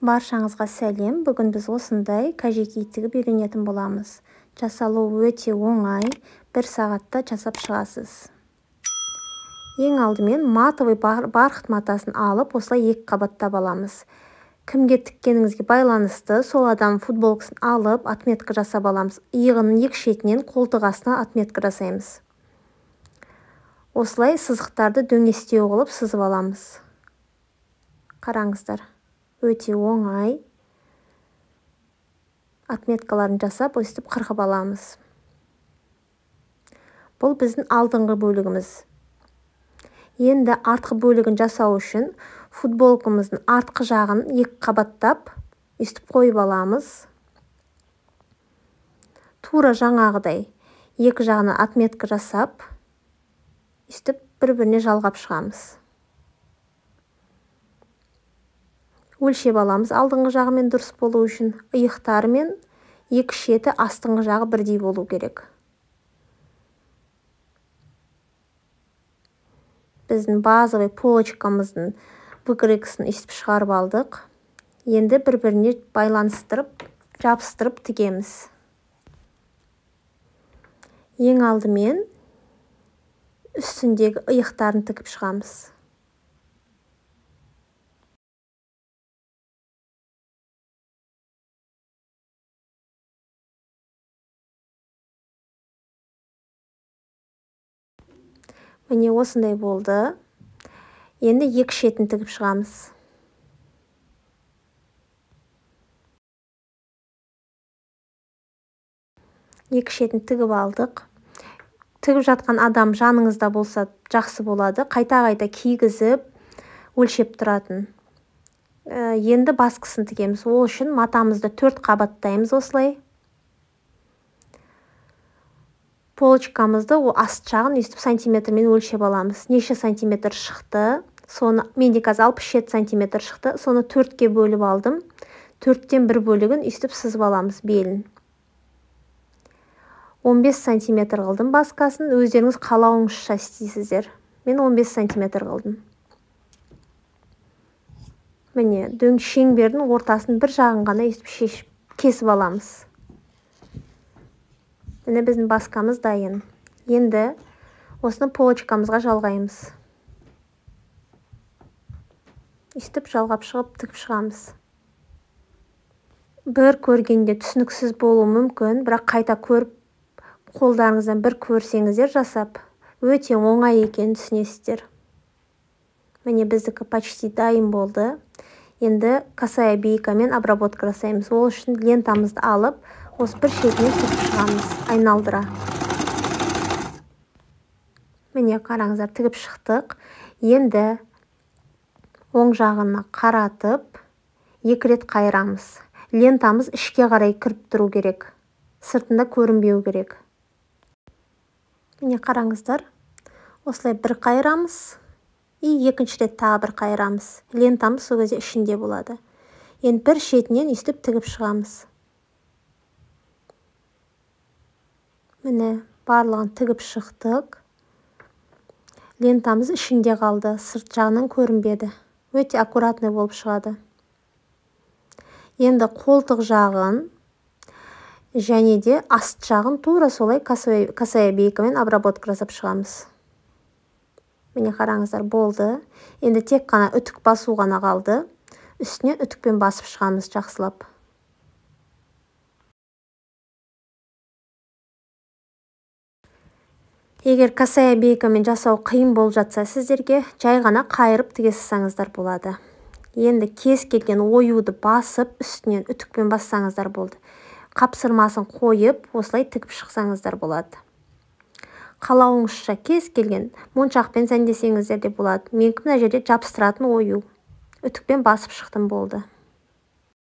Баршаңызға сәлем. Бүгін біз осындай кәжекей тігіп үйренетін боламыз. Жасалуы өте оңай, бір сағатта жасап шығасыз. Ең алдымен матовый бархат матасын алып, осылай екі қабаттап аламыз. Кімге тіккеніңізге байланысты, сол адам футболкасын алып, отметка жасап аламыз. Иығының екі шетінен қолтық астына отметка жасаймыз. Осылай сызықтарды дөңестеу қылып сызып аламыз. Қараңыздар, өте оңай. Отметкаларын жасап, өстіп қырқып аламыз. Бұл біздің алдыңғы бөлігіміз. Енді артқы бөлігін жасау үшін футболкамыздың артқы жағын екі қабаттап өстіп қойып аламыз. Тура жаңағыдай екі жағына отметка жасап, өстіп бір-біріне жалғап шығамыз. Өлшеп аламыз алдыңғы жағымен дұрыс болу үшін. Иықтары мен екі шеті астыңғы жағы бірдей болу керек. Біздің базовый полочкамыздың выкройкасын өстіп шығарып алдық. Енді бір-біріне байланыстырып, жабыстырып тігеміз. Ең алдымен үстіндегі иықтарын тігіп шығамыз. Міне осындай болды. Енді екі шетін тігіп шығамыз. Екі шетін тігіп алдық. Тігіп жатқан адам жаныңызда болса жақсы болады. Қайта-қайта кигізіп, өлшеп тұратын. Енді басқысын тігеміз. Ол үшін матамызды 4 қабаттаймыз осылай. Полочкамызды о аст жағын өстіп сантиметрмен өлшеп аламыз. Неше сантиметр шықты, соны менде қазір 67 сантиметр шықты, соны 4-ке бөліп алдым. 4-тен бір бөлігін өстіп сызып аламыз белін. 15 сантиметр қылдым басқасын, өздеріңіз қалауыңызша істейсіздер. Мен 15 сантиметр қылдым. Міне, дөң шеңбердің ортасын бір жағын ғана өстіп шешіп, кесіп аламыз. Міне біздің басқамыз дайын. Енді осыны полочкамызға жалғаймыз. Өстіп жалғап шығып тігіп шығамыз. Бір көргенде түсініксіз болуы мүмкін, бірақ қайта көріп, қолдарыңыздан бір көрсеңіздер жасап, өте оңай екенін түсінесіздер. Міне біздікі почти дайын болды. Енді косая бейкамен обработка жасаймыз. Ол үшін лентамызды алып, осы бір шетіне тігіп шығамыз, айналдыра. Міне қараңыздар, тігіп шықтық. Енді оң жағына қаратып, екі рет қайырамыз. Лентамыз ішке қарай кіріп тұру керек, сыртында көрінбеу керек. Міне қараңыздар, осылай бір қайырамыз, и екінші рет тағы бір қайырамыз. Лентамыз сол кезде ішінде болады. Енді бір шетінен өстіп тігіп шығамыз. Міне барлығын тігіп шықтық. Лентамыз ішінде қалды, сырт жағынан көрінбеді. Өте аккуратный болып шығады. Енді қолтық жағын және де аст жағын тура солай косая бейкамен обработка жасап шығамыз. Міне қараңыздар, болды. Енді тек қана үтік басу ғана қалды. Үстіне үтікпен басып шығамыз жақсылап. Егер косая бейкамен жасау қиын болып жатса сіздерге, жай ғана қайырып тіге салсаңыздар болады. Енді кез келген оюды басып, үстінен үтікпен бассаңыздар болды. Қапсырмасын қойып, осылай тігіп шықсаңыздар болады. Қалауыңызша кез келген моншақпен сәндесеңіздер де болады. Менікі мына жерде жабыстыратын ою. Үтікпен басып шықтым болды.